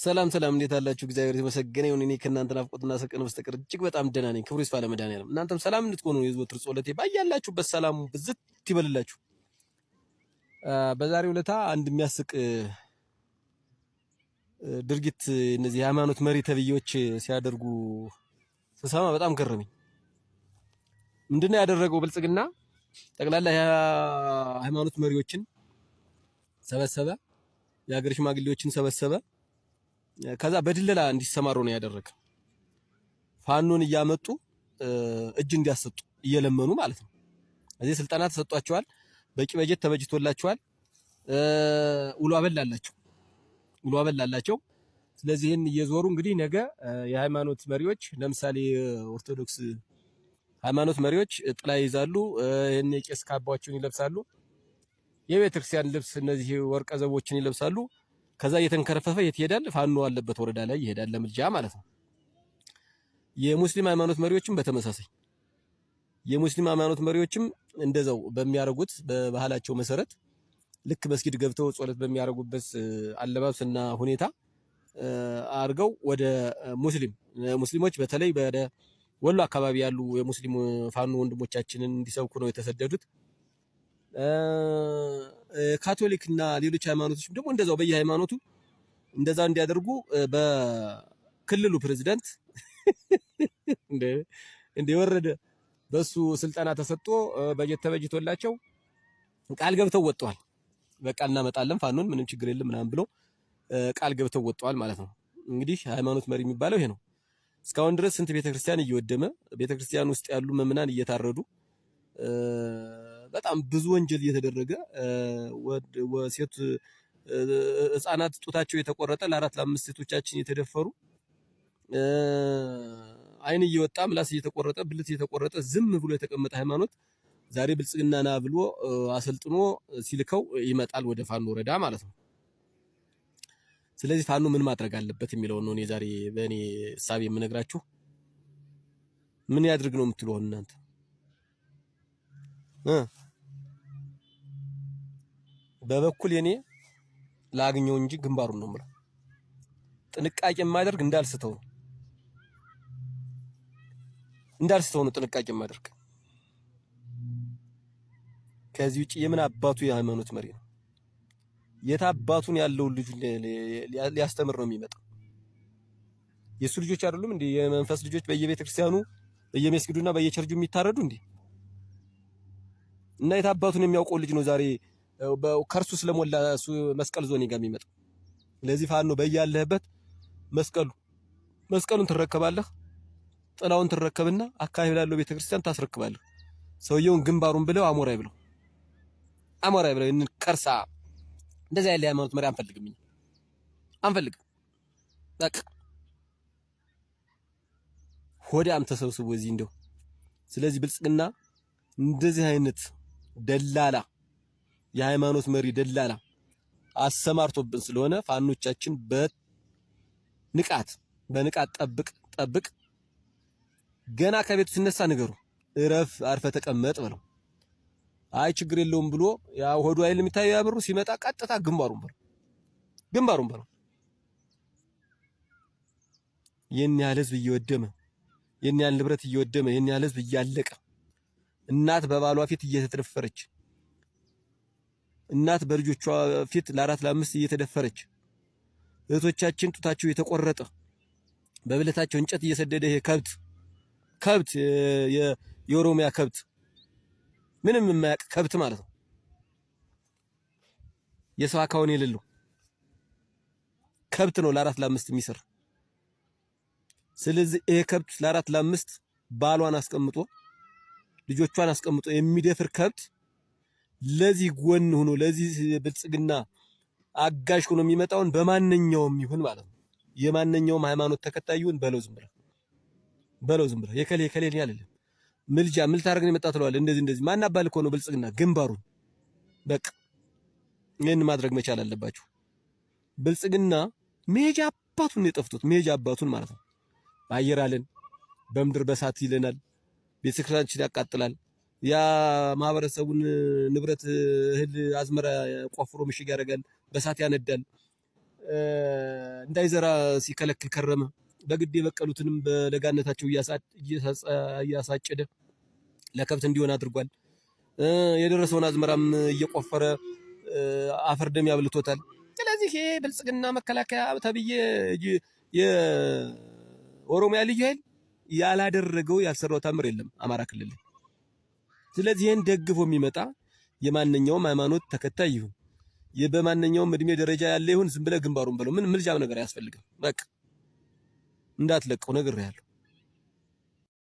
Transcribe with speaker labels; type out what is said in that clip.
Speaker 1: ሰላም ሰላም፣ እንዴት አላችሁ? እግዚአብሔር የተመሰገነ ይሁን። እኔ ከእናንተ ናፍቆትና ሰቀን በስተቀር እጅግ በጣም ደህና ነኝ። ክብሩ ይስፋ ለመድኃኒዓለም። እናንተም ሰላም እንድትሆኑ የዘወትር ጸሎቴ፣ ባያላችሁበት ሰላሙ ብዝት ይበልላችሁ። በዛሬው ዕለታ አንድ የሚያስቅ ድርጊት እነዚህ የሃይማኖት መሪ ተብዬዎች ሲያደርጉ ስሰማ በጣም ገረመኝ። ምንድነው ያደረገው? ብልጽግና ጠቅላላ የሃይማኖት መሪዎችን ሰበሰበ፣ የሀገር ሽማግሌዎችን ሰበሰበ። ከዛ በድለላ እንዲሰማሩ ነው ያደረገ። ፋኖን እያመጡ እጅ እንዲያሰጡ እየለመኑ ማለት ነው። እዚህ ስልጠና ተሰጧቸዋል። በቂ በጀት ተበጅቶላቸዋል። ውሎ አበል አላቸው፣ ውሎ አበል አላቸው። ስለዚህ ይህን እየዞሩ እንግዲህ ነገ የሃይማኖት መሪዎች፣ ለምሳሌ ኦርቶዶክስ ሃይማኖት መሪዎች ጥላ ይይዛሉ። ይህን የቄስ ካባቸውን ይለብሳሉ። የቤተክርስቲያን ልብስ እነዚህ ወርቀ ዘቦችን ይለብሳሉ። ከዛ እየተንከረፈፈ የት ይሄዳል? ፋኖ አለበት ወረዳ ላይ ይሄዳል ለምልጃ ማለት ነው። የሙስሊም ሃይማኖት መሪዎችም በተመሳሳይ፣ የሙስሊም ሃይማኖት መሪዎችም እንደዛው በሚያደርጉት በባህላቸው መሰረት ልክ መስጊድ ገብተው ጸሎት በሚያደርጉበት አለባበስና ሁኔታ አድርገው ወደ ሙስሊሞች፣ በተለይ ወደ ወሎ አካባቢ ያሉ የሙስሊም ፋኖ ወንድሞቻችንን እንዲሰብኩ ነው የተሰደዱት። ካቶሊክ እና ሌሎች ሃይማኖቶችም ደግሞ እንደዛው በየሃይማኖቱ እንደዛ እንዲያደርጉ በክልሉ ፕሬዝዳንት እንደ የወረደ በሱ ስልጠና ተሰጥቶ በጀት ተበጅቶላቸው ቃል ገብተው ወጥተዋል። በቃ እናመጣለን ፋኖን፣ ምንም ችግር የለም ምናምን ብሎ ቃል ገብተው ወጥተዋል ማለት ነው። እንግዲህ ሃይማኖት መሪ የሚባለው ይሄ ነው። እስካሁን ድረስ ስንት ቤተክርስቲያን እየወደመ፣ ቤተክርስቲያን ውስጥ ያሉ ምዕመናን እየታረዱ፣ በጣም ብዙ ወንጀል እየተደረገ፣ ሴት ህፃናት ጡታቸው የተቆረጠ፣ ለአራት ለአምስት ሴቶቻችን የተደፈሩ፣ አይን እየወጣ፣ ምላስ እየተቆረጠ፣ ብልት እየተቆረጠ ዝም ብሎ የተቀመጠ ሃይማኖት ዛሬ ብልጽግና ና ብሎ አሰልጥኖ ሲልከው ይመጣል ወደ ፋኖ ወረዳ ማለት ነው። ስለዚህ ፋኖ ምን ማድረግ አለበት የሚለውን ነው እኔ ዛሬ በእኔ እሳቤ የምነግራችሁ። ምን ያድርግ ነው የምትሉ እናንተ? በበኩል የኔ ላግኘው እንጂ ግንባሩን ነው የምለው። ጥንቃቄ የማደርግ እንዳልስተው ነው፣ እንዳልስተው ነው ጥንቃቄ የማደርግ። ከዚህ ውጭ የምን አባቱ የሃይማኖት መሪ ነው? የት አባቱን ያለውን ልጁ ሊያስተምር ነው የሚመጣው? የእሱ ልጆች አይደሉም እንዴ? የመንፈስ ልጆች በየቤተ ክርስቲያኑ በየመስጊዱና በየቸርጁ የሚታረዱ እንዴ? እና የት አባቱን የሚያውቀው ልጅ ነው ዛሬ ከእርሱ ስለሞላ እሱ መስቀል ዞኔ ጋር የሚመጣው? ለዚህ ፋኖ በያለህበት መስቀሉን ትረከባለህ፣ ጥላውን ትረከብና አካባቢ ላለው ቤተክርስቲያን ታስረክባለህ። ሰውየውን ግንባሩን ብለው አሞራይ ብለው፣ አሞራይ ብለው ይህንን ከርሳ፣ እንደዚህ ያለ ሃይማኖት መሪ አንፈልግም፣ እኛ አንፈልግም። በቃ ሆዳም ተሰብስቦ እዚህ እንደው። ስለዚህ ብልጽግና እንደዚህ አይነት ደላላ፣ የሃይማኖት መሪ ደላላ አሰማርቶብን ስለሆነ ፋኖቻችን በንቃት በንቃት ጠብቅ ጠብቅ። ገና ከቤቱ ሲነሳ ንገሩ፣ እረፍ፣ አርፈ ተቀመጥ በለው። አይ ችግር የለውም ብሎ ያ ሆዱ አይል የሚታየው ያብሩ ሲመጣ ቀጥታ ግንባሩን በለው፣ ግንባሩን በለው። ይህን ያህል ህዝብ እየወደመ፣ ይህን ያህል ንብረት እየወደመ፣ ይህን ያህል ህዝብ እያለቀ፣ እናት በባሏ ፊት እየተደፈረች፣ እናት በልጆቿ ፊት ለአራት ለአምስት እየተደፈረች፣ እህቶቻችን ጡታቸው የተቆረጠ፣ በብልታቸው እንጨት እየሰደደ፣ ይሄ ከብት ከብት፣ የኦሮሚያ ከብት፣ ምንም የማያውቅ ከብት ማለት ነው። የሰው አካውን የሌለው ከብት ነው ለአራት ለአምስት የሚሰር። ስለዚህ ይሄ ከብት ለአራት ለአምስት ባሏን አስቀምጦ፣ ልጆቿን አስቀምጦ የሚደፍር ከብት ለዚህ ጎን ሆኖ፣ ለዚህ ብልጽግና አጋዥ ሆኖ የሚመጣውን በማንኛውም ይሁን ማለት ነው፣ የማንኛውም ሃይማኖት ተከታይ ይሁን በለው፣ ዝም ብለህ በለው፣ ዝም ብለህ የከሌ የከሌ አይደለም። ምልጃ ምን ታደርግ ነው የመጣ ትለዋለህ። እንደዚህ እንደዚህ ማን አባል እኮ ነው ብልጽግና፣ ግንባሩን በቃ። ይህን ማድረግ መቻል አለባችሁ። ብልጽግና መሄጃ አባቱን የጠፍቶት፣ መሄጃ አባቱን ማለት ነው። በአየር አለን፣ በምድር በሳት ይለናል፣ ቤተክርስቲያናችን ያቃጥላል። ያ ማህበረሰቡን ንብረት እህል አዝመራ ቆፍሮ ምሽግ ያደርጋል፣ በሳት ያነዳል። እንዳይዘራ ሲከለክል ከረመ። በግድ የበቀሉትንም በለጋነታቸው እያሳጨደ ለከብት እንዲሆን አድርጓል። የደረሰውን አዝመራም እየቆፈረ አፈር ደም ያብልቶታል። ስለዚህ ይሄ ብልጽግና መከላከያ ተብዬ የኦሮሚያ ልዩ ኃይል ያላደረገው ያልሰራው ታምር የለም አማራ ክልል። ስለዚህ ይህን ደግፎ የሚመጣ የማንኛውም ሃይማኖት ተከታይ ይሁን በማንኛውም እድሜ ደረጃ ያለ ይሁን ዝም ብለህ ግንባሩን በለው። ምን ምልጃም ነገር አያስፈልግም። በቃ እንዳትለቀው ነግሬሃለሁ።